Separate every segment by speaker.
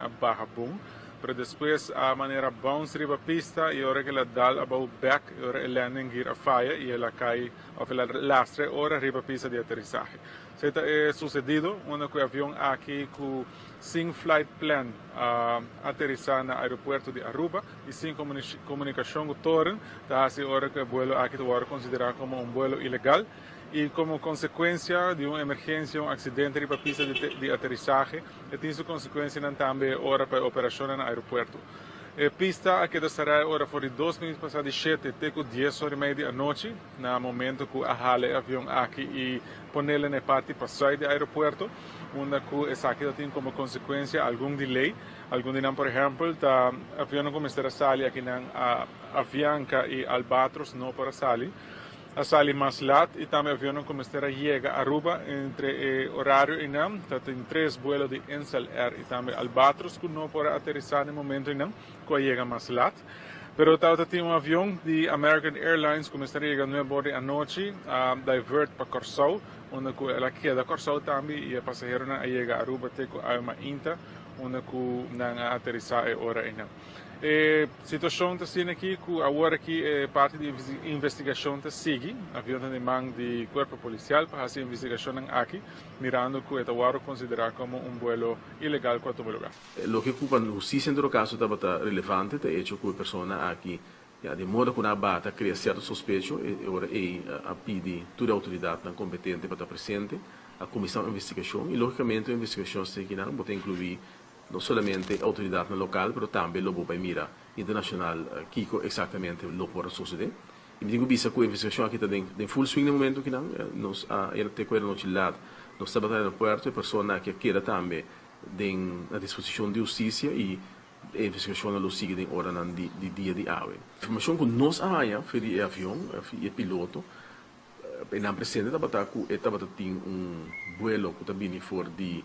Speaker 1: A baha bon, pero despues a manera bounce riba pista y ora cu el a dal abou bek, e ora e landing gear a faya y el a cay of el a lastra e ora riba pista di aterisahe. Esey ta e sucedido unda cu e avion aki cu sin flight plan a aterisa na aeropuerto di Aruba y sin comunicacion cu toren ta haci ora cu e buelo aki ta wordo considera como un buelo ilegal. Y como consecuencia di un emergencia, un accidente riba pista di aterisahe, e tin su consecuencianan tambe ora pa e operacionnan na aeropuerto. E pista a keda cerra e ora for di 7:02 te cu 10:30 di anochi, na momento cu a hala e avion aki y ponele na e parti pazuid di aeropuerto, unda cu esaki ta tin como consecuencia algun delay. Algun di nan, por ehempel, ta avionnan cu mester a sali akinan a Avianca y Albatros no por a sali. A sali mas lat y tambe avionnan cu mester a yega Aruba entre e horario einan. Ta tin tres vuelo di Insel Air y tambe Albatros cu no por a aterisa na e momento einan cu a yega mas lat. Pero tabata tin un avion di American Airlines cu mester a yega 9 or di anochi a divert pa Corsou, unda cu el a keda Corsou tambe y e pasaheronan a yega Aruba te cu awe mainta, unda cu nan a aterisa e ora einan. E situacion ta asina aki cu awor aki e parti di investigacion ta sigui. Avion ta den man di cuerpo policial pa haci investigacionnan aki, mirando cu e ta wordo considera como un vuelo ilegal cu a tuma lugar.
Speaker 2: Loke cu pa husticia en todo caso tabata relevante ta hecho cu e persona aki, ya, di modo cu nan a bata crea cierto sospecho, e ora ey a pidi tur e autoridadnan competente pa ta presente, a cuminsa un investigacion y logicamente un investigacion asina nan bo ta inclui no solamente autoridadnan local, pero tambe lo bo bay mira internacional kico exactamente lo por a sucede. Y mi tin cu bisa cu e investigacion aki ta den full swing na momento akinan. Nos a era te cu era nochi laat nos tabata na aeropuerto, e persona aki a keda tambe den na disposicion di husticia y e investigacionnan lo sigui den oranan di dia di awe. Informacion cu nos a haya for di e avion, e piloto, e nan presente tabata cu e tabata tin un vuelo cu ta bini for di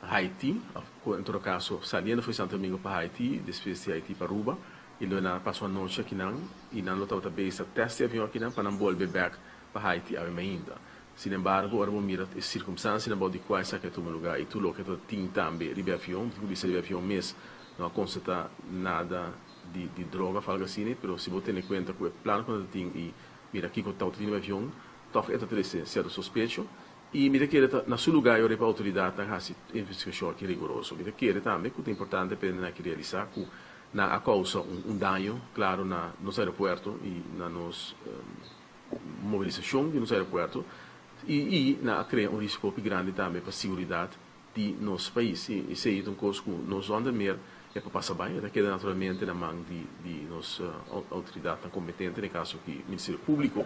Speaker 2: Haiti, of en todo caso saliendo for di Santo Domingo pa Haiti, despues di Haiti pa Aruba, y lo nan a pasa un anochi akinan y nan lo tabata bezig ta test e avion akinan pa nan bolbe bek pa Haiti awe mainta. Sin embargo, ora bo mira e circumstancianan bou di cua esaki a tuma lugar y tur loke ta tin tambe riba e avion, tin cu bisa riba e avion mes no a constata nada di droga of algo asina, pero si bo tene cuenta cu e plan cu nan ta tin y mira kico tabata tin riba e avion, toch e ta trece cierto sospecho. Y mi ta kere ta na su lugar e ora pa autoridadnan haci investigacion aki riguroso. Mi ta kere tambe cu ta importante pa hendenan aki realisa cu nan a causa un daño claro na nos aeropuerto y na nos mobilisacion di nos aeropuerto y nan a crea un risico hopi grandi tambe pa siguridad di nos pais. Y esey ta un cos cu no zonder meer e por pasa bay, e ta keda naturalmente na man di nos autoridadnan competente, den e caso aki Ministerio Publico,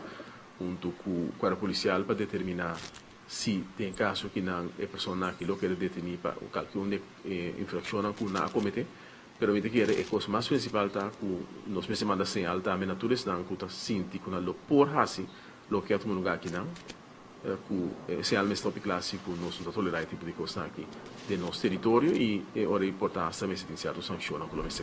Speaker 2: hunto cu cuerpo policial pa determina si den caso ki nan e persona aki lo keda deteni pa calke un di e infraccionnan cu nan a comete. Pero mi ta kere e cos mas principal ta cu nos mester manda señal tambe na tur esnan cu ta sinti cu nan lo por haci loke a tuma lugar akinan, cu e señal mester hopi cla si cu nos no ta tolera e tipo di cosnan aki den nos teritorio y e ora ei por ta hasta mester tin cierto sanccionnan cu lo mester.